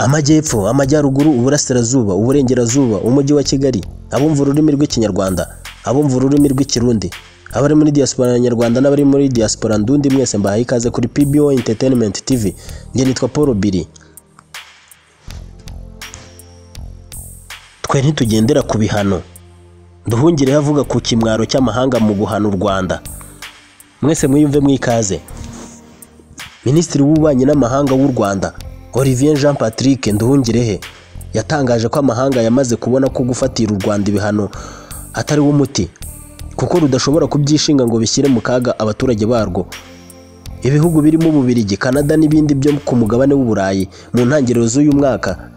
Amajyepfo, Amajyaruguru, Uburasirazuba, Uburengerazuba, Umujyi wa Kigali, abumva ururimi rw'Ikinyarwanda, abumva ururimi rw'Ikirundi, abari muri diaspora nyarwanda n'abari muri diaspora ndundi, mwese mbahaye ikaze kuri PBO Entertainment TV. Njye nitwa Paul Biri. Twe ntitugendera ku bihano. Nduhungirehe avuga ku kimwaro cy'amahanga mu guhana u Rwanda. Mwese mwiyumve mwikaze. Minisitiri w'Ububanyi n'Amahanga w'u Rwanda, Olivier Jean Patrick Nduhungirehe, yatangaje ko amahanga yamaze kubona ko gufatira u Rwanda ibihano atari wo muti, kuko rudashobora kubyishinga ngo bishyire mu kaga abaturage barwo. Ibihugu birimo Ububiligi, Canada n'ibindi byo ku mugabane w'Uburayi mu ntangiriro z'uyu mwaka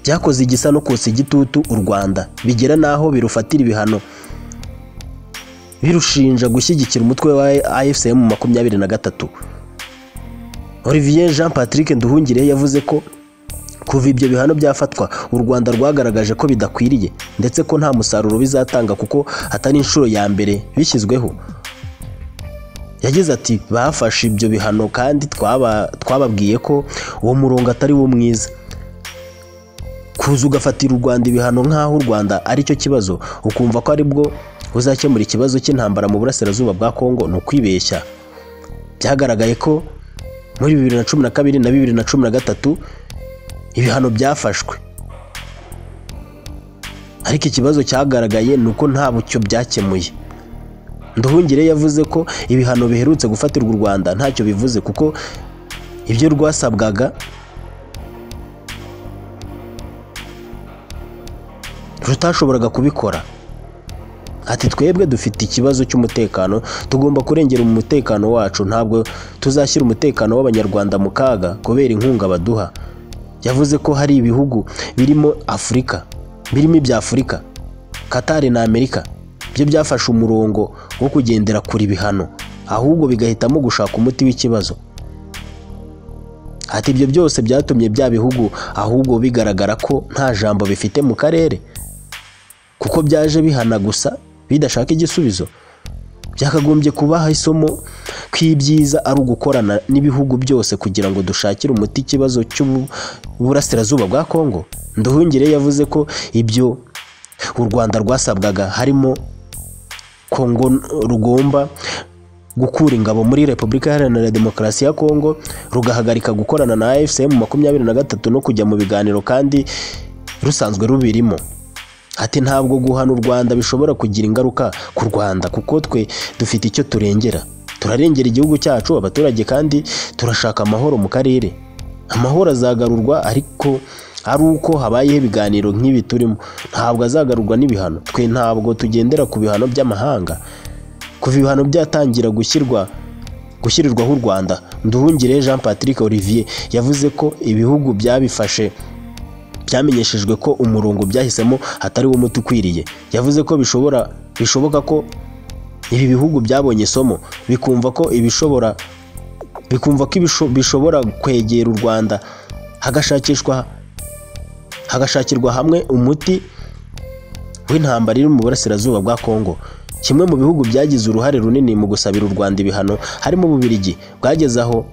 byakoze igisa no kotsa igitutu u Rwanda, bigera n'aho birufatira ibihano birushinja gushyigikira umutwe wa AFC M23. Olivier Jean Patrick Nduhungirehe yavuze ko kuva ibyo bihano byafatwa u Rwanda rwagaragaje ko bidakwiriye, ndetse ko nta musaruro bizatanga kuko atari inshuro ya mbere bishyizweho. Yagize ati bafashe ibyo bihano kandi twababwiye ko uwo murongo atari wo mwiza. Kuza ugafatira u Rwanda ibihano nk'aho u Rwanda ari cyo kibazo, ukumva ko aribwo uzakemura ikibazo cy'intambara mu burasirazuba bwa Kongo, ni ukwibeshya. Byagaragaye ko muri 2012 na 2013 ibihano byafashwe, ariko ikibazo cyagaragaye ni uko nta bucyo byakemuye. Nduhungire yavuze ko ibihano biherutse gufatirwa u Rwanda ntacyo bivuze, kuko ibyo rwasabwaga rutashoboraga kubikora. Ati twebwe dufite ikibazo cy'umutekano, tugomba kurengera umutekano wacu, ntabwo tuzashyira umutekano w'Abanyarwanda mu kaga kubera inkunga baduha. Yavuze ko hari ibihugu birimo Afurika, birimo ibya Afurika, Qatar na Amerika, byo byafashe umurongo wo kugendera kuri ibihano, ahubwo bigahitamo gushaka umuti w'ikibazo. Ati ibyo byose byatumye bya bihugu ahubwo bigaragara ko nta jambo bifite mu karere, kuko byaje bihana gusa bidashaka igisubizo. Byakagombye kubaha isomo ko ibyiza ari ugukorana n'ibihugu byose kugira ngo dushakire umuti ikibazo cy'uburasirazuba bwa Kongo. Nduhungire yavuze ko ibyo u Rwanda rwasabwaga harimo Kongo rugomba gukura ingabo muri Repubulika Iharanira Demokarasi ya Kongo, rugahagarika gukorana na AFC M23 no kujya mu biganiro kandi rusanzwe rubirimo. Ati ntabwo guhana u Rwanda bishobora kugira ingaruka ku Rwanda, kuko twe dufite icyo turengera. Turarengera igihugu cyacu, abaturage, kandi turashaka amahoro mu karere. Amahoro azagarurwa ariko ari uko habayeho ibiganiro nk'ibi turimo, ntabwo azagarurwa n'ibihano. Twe ntabwo tugendera ku bihano by'amahanga. Kuva ibihano byatangira gushyirirwaho u Rwanda, Nduhungire Jean Patrick Olivier yavuze ko ibihugu byabifashe byamenyeshejwe ko umurongo byahisemo atari wo muti ukwiriye. Yavuze ko bishoboka ko ibi bihugu byabonye isomo, bikumva ko bishobora kwegera u Rwanda, hagashakirwa hamwe umuti w'intambara iri mu burasirazuba bwa Kongo. Kimwe mu bihugu byagize uruhare runini mu gusabira u Rwanda ibihano harimo Ububiligi, bwageze aho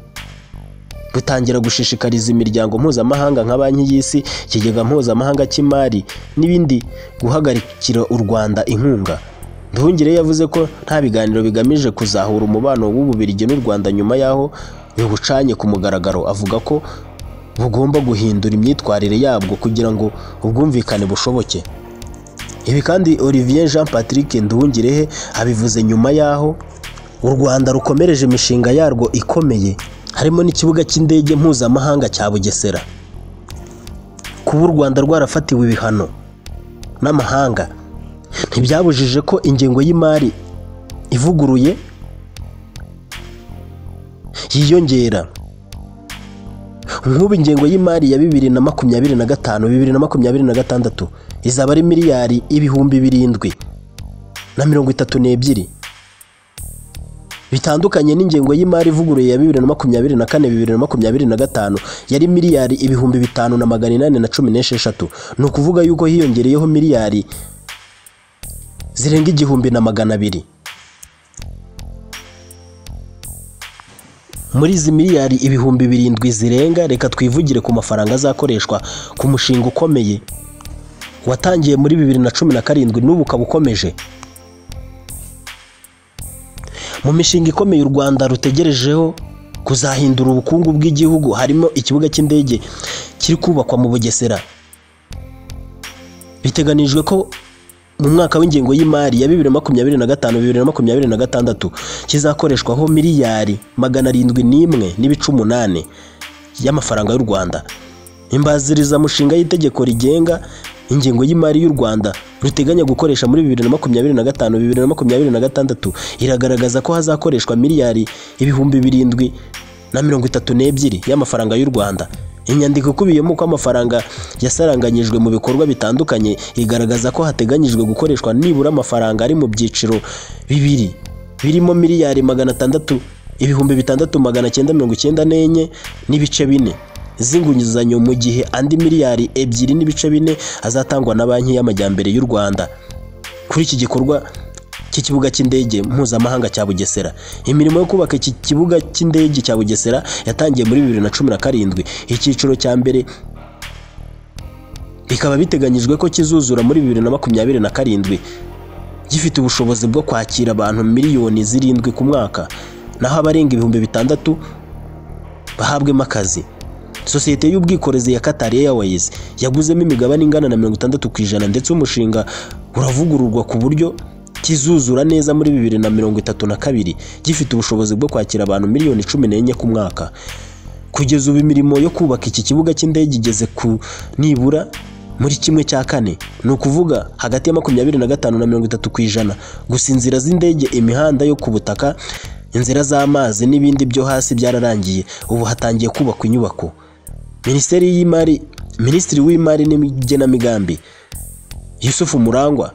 butangira gushishikariza imiryango mpuzamahanga nka Banki y'Isi, Ikigega Mpuzamahanga cy'Imari n'ibindi guhagarikira u Rwanda inkunga. Nduhungire yavuze ko nta biganiro bigamije kuzahura umubano w'Ububiligi n'u Rwanda nyuma y'aho biwucanye ku mugaragaro. Avuga ko bugomba guhindura imyitwarire yabwo kugira ngo ubwumvikane bushoboke. Ibi kandi Olivier Jean Patrick Nduhungirehe abivuze nyuma y'aho u Rwanda rukomereje imishinga yarwo ikomeye, harimo n'ikibuga cy'indege mpuzamahanga cya Bugesera. Kuba u Rwanda rwarafatiwe ibihano n'amahanga ntibyabujije ko ingengo y'imari ivuguruye yiyongera. Nk'ubu ingengo y'imari ya 2025 2026 izaba ari miliyari 7,032, bitandukanye n'ingengo y'imari ivuguruye ya 2024 2025 yari miliyari 5,816. Ni ukuvuga yuko hiyongereyeho miliyari zirenga 1,200. Muri izi miliyari 7,000 zirenga, reka twivugire ku mafaranga azakoreshwa ku mushinga ukomeye watangiye muri 2017 n'ubu ukaba ukomeje. Mu mishinga ikomeye u Rwanda rutegerejeho kuzahindura ubukungu bw'igihugu harimo ikibuga cy'indege kiri kubakwa mu Bugesera. Biteganijwe ko mu mwaka w'ingengo y'imari ya 2025-2026 kizakoreshwaho miliyari 701.8 y'amafaranga y'u Rwanda. Imbazirizamushinga y'itegeko rigenga ingengo y'imari y'u Rwanda ruteganya gukoresha muri 2025-2026 iragaragaza ko hazakoreshwa miliyari 7,032 y'amafaranga y'u Rwanda. Inyandiko ikubiyemo ko amafaranga yasaranganyijwe mu bikorwa bitandukanye igaragaza ko hateganyijwe gukoreshwa nibura amafaranga ari mu byiciro bibiri birimo miliyari 600 6,994 n'ibice 4 z'inguzanyo, mu gihe andi miliyari 2.4 azatangwa na Banki y'Amajyambere y'u Rwanda kuri iki gikorwa cy'ikibuga cy'indege mpuzamahanga cya Bugesera. Imirimo yo kubaka iki kibuga cy'indege cya Bugesera yatangiye muri 2017. Icyiciro cya mbere bikaba biteganyijwe ko kizuzura muri 2027, gifite ubushobozi bwo kwakira abantu miliyoni 7 ku mwaka, naho abarenga 6,000 bahabwemo akazi. Sosiyete y'ubwikorezi ya Qatar Airways yaguzemo imigabane ingana na 60%, ndetse umushinga uravugururwa ku buryo kizuzura neza muri 2032, gifite ubushobozi bwo kwakira abantu miliyoni 14 ku mwaka. Kugeza ubu imirimo yo kubaka iki kibuga cy'indege igeze ku nibura muri 1/4, ni ukuvuga hagati ya 25 na 30%. Gusa inzira z'indege, imihanda yo ku butaka, inzira z'amazi n'ibindi byo hasi byararangiye, ubu hatangiye kubakwa inyubako. Minisitiri w'Imari n'igenamigambi Yusufu Murangwa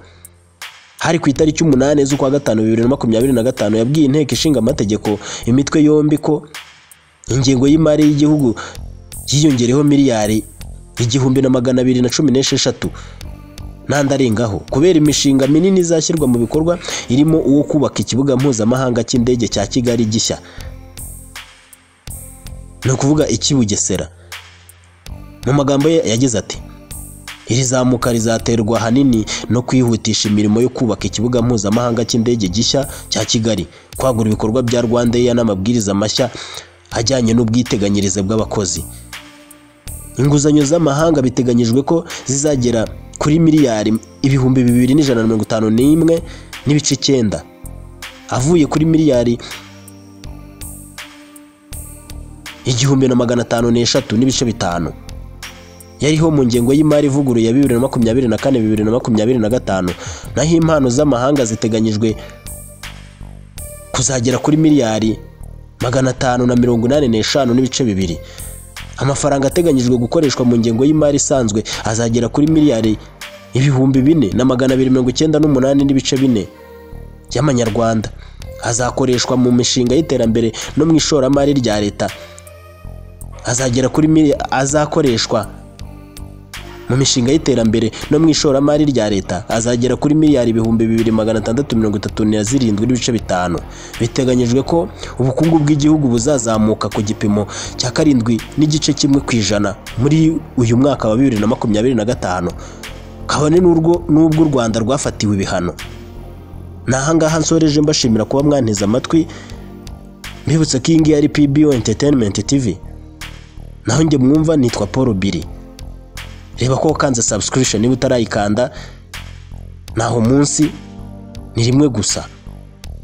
hari ku itariki 8 z'ukwa 5 2025 yabwiye inteko ishinga amategeko imitwe yombi ko ingengo y'imari y'igihugu yiyongereho miliyari 1,216 n'andi arengaho kubera imishinga minini izashyirwa mu bikorwa irimo uwo kubaka ikibuga mpuzamahanga cy'indege cya Kigali gishya, ni ukuvuga iki Bugesera. Mu magambo ye yagize ati: "Iri zamuka rizaterwa ahanini no kwihutisha imirimo yo kubaka ikibuga mpuzamahanga cy'indege gishya cya Kigali, kwagura ibikorwa bya Rwandair n'amabwiriza mashya ajyanye n'ubwiteganyirize bw'abakozi." Inguzanyo z'amahanga biteganyijwe ko zizagera kuri miliyari 2,151.9, avuye kuri miliyari 1,503.5 yariho mu ngengo y'imari ivuguruye ya 2024-2025. Naho impano z'amahanga ziteganyijwe kuzagera kuri miliyari 585.2. Amafaranga ateganyijwe gukoreshwa mu ngengo y'imari isanzwe azagera kuri miliyari 4,298.4 y'amanyarwanda, azakoreshwa mu mishinga y'iterambere no mu ishoramari rya leta. Azagera kuri azakoreshwa mu mishinga y'iterambere no mu ishoramari rya leta azagera kuri miliyari 2,637.5. Biteganyijwe ko ubukungu bw'igihugu buzazamuka ku gipimo cya 7.1% muri uyu mwaka wa 2025, kabone n'ubwo u Rwanda rwafatiwe ibihano. Naha ngaha nsoreje mbashimira kuba mwanteze amatwi, mbibutse ko iyi ngiyi ari PBO Entertainment TV, naho njye mwumva nitwa Paul Biri. Reba ko ukanze subscription niba utarayikanda, naho munsi ni rimwe gusa,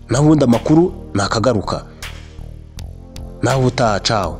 naho ubundi amakuru nakagaruka. Naho utaha, ciao.